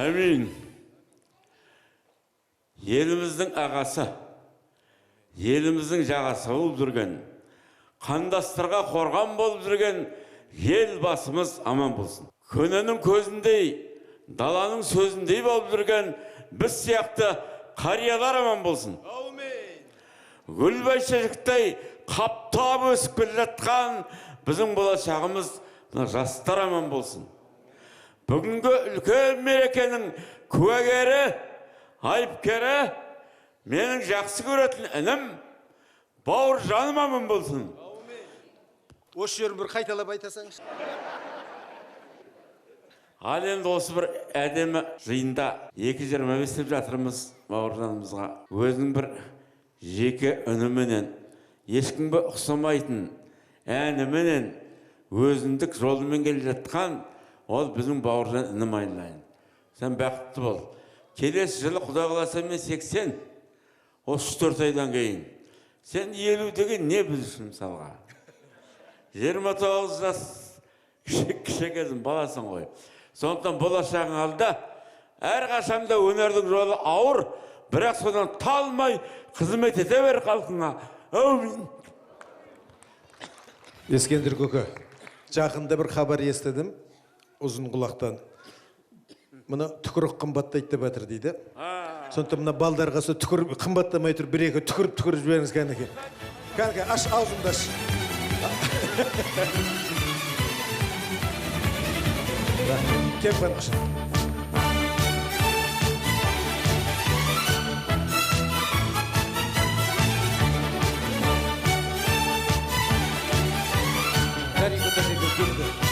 Әмин. Еліміздің ағасы, еліміздің жағасы болып жүрген, қандастарға қорған болып жүрген ел басымыз аман болсын. Көненің көзіндей, даланың сөзіндей болып жүрген біз сияқты қариялар аман болсын. Гүл бәйшешектей қаптап өсіп келе жатқан біздің болашағымыз мына жастар аман болсын. Бүгінгі үлкен мерекенің куәгері, айыпкері, менің жақсы көретін інім Бауыржаным аман болсын. Осы жерін бір қайталап айтасаңыз. Ал енді осы бір әдемі жиында 2.25 деп жатырмыз Бауыржанымызға. Өзінің бір жеке үніменен, ешкімге ұқсамайтын әніменен, өзіндік жолымен келе жатқан ол біздің Бауыржан інім айналайын. Сен бақытты бол. Келесі жылы Құдай қаласа мен 80, осы 3-4 айдан кейін. Сен 50 деген не біз үшін мысалға? 29 жас кіші кезің баласың ғой. Сондықтан болашағың алда, әрқашанда өнердің жолы ауыр, бірақ содан талмай қызмет ете бер халқыңа. Әумин. Ескендір көке, жақында бір хабар естідім ұзын құлақтан. Мына түкірік қымбаттайды деп жатыр дейді. Сондықтан мына балдарға сол түкіріп қымбаттамай тұрып бір-екі түкіріп жіберіңіз кәнеке. Кәнеке, аш аузыңды аш. Кеп қанықшы. Дарига, Дарига, Дарига.